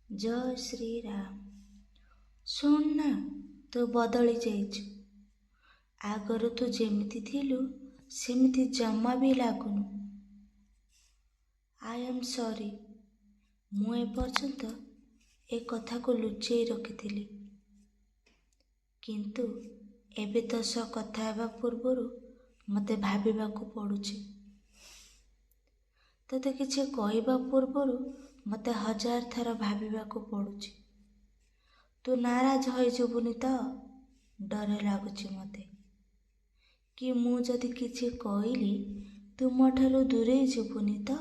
ଜୟ ଶ୍ରୀରାମ। ଶୁଣ ନା, ତୁ ବଦଳି ଯାଇଛୁ। ଆଗରୁ ତୁ ଯେମିତି ଥିଲୁ ସେମିତି ଜମା ବି ଲାଗୁନୁ। I am sorry, ମୁଁ ଏପର୍ଯ୍ୟନ୍ତ ଏ କଥାକୁ ଲୁଚେଇ ରଖିଥିଲି, କିନ୍ତୁ ଏବେ ତୋ ସହ କଥା ହେବା ପୂର୍ବରୁ ମୋତେ ଭାବିବାକୁ ପଡ଼ୁଛି। ତୋତେ କିଛି କହିବା ପୂର୍ବରୁ ମୋତେ ହଜାର ଥର ଭାବିବାକୁ ପଡ଼ୁଛି। ତୁ ନାରାଜ ହୋଇଯିବୁନି ତ? ଡର ଲାଗୁଛି ମୋତେ କି ମୁଁ ଯଦି କିଛି କହିଲି ତୁ ମୋ ଠାରୁ ଦୂରେଇ ଯିବୁନି ତ?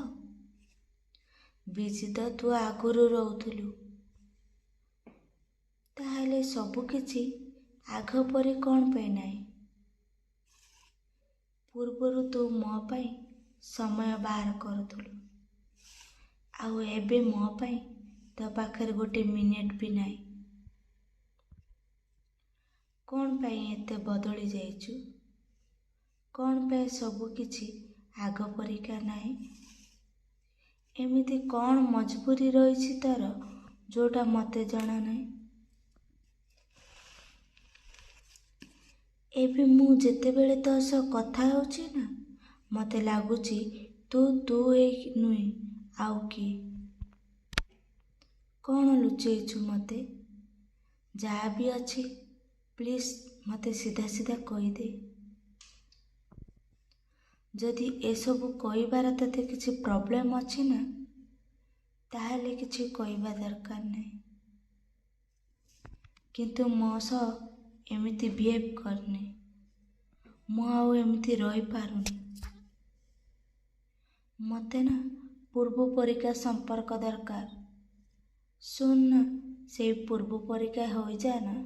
ବିଜି ତ ତୁ ଆଗରୁ ରହୁଥିଲୁ, ତାହେଲେ ସବୁକିଛି ଆଗ ପରି କ'ଣ ପାଇଁ ନାହିଁ? ପୂର୍ବରୁ ତୁ ମୋ ପାଇଁ ସମୟ ବାହାର କରୁଥିଲୁ, ଆଉ ଏବେ ମୋ ପାଇଁ ତୋ ପାଖରେ ଗୋଟେ ମିନିଟ୍ ବି ନାହିଁ। କ'ଣ ପାଇଁ ଏତେ ବଦଳି ଯାଇଛୁ? କ'ଣ ପାଇଁ ସବୁକିଛି ଆଗ ପରିକା ନାହିଁ? ଏମିତି କ'ଣ ମଜବୁରି ରହିଛି ତୋର ଯେଉଁଟା ମୋତେ ଜଣା ନାହିଁ? ଏବେ ମୁଁ ଯେତେବେଳେ ତୋ ସହ କଥା ହେଉଛି ନା, ମୋତେ ଲାଗୁଛି ତୁ ତୁ ହେଇ ନୁହେଁ, ଆଉ କିଏ। କ'ଣ ଲୁଚେଇଛୁ ମୋତେ? ଯାହା ବି ଅଛି ପ୍ଲିଜ୍ ମୋତେ ସିଧା ସିଧା କହିଦେ। ଯଦି ଏସବୁ କହିବାର ତୋତେ କିଛି ପ୍ରୋବ୍ଲେମ୍ ଅଛି ନା, ତାହେଲେ କିଛି କହିବା ଦରକାର ନାହିଁ। କିନ୍ତୁ ମୋ ସହ ଏମିତି ବିହେଭ୍ କରନି। ମୁଁ ଆଉ ଏମିତି ରହିପାରୁନି। ମୋତେ ନା ପୂର୍ବ ପରିକା ସମ୍ପର୍କ ଦରକାର। ଶୁଣ ନା, ସେଇ ପୂର୍ବ ପରିକା ହୋଇଯା ନା।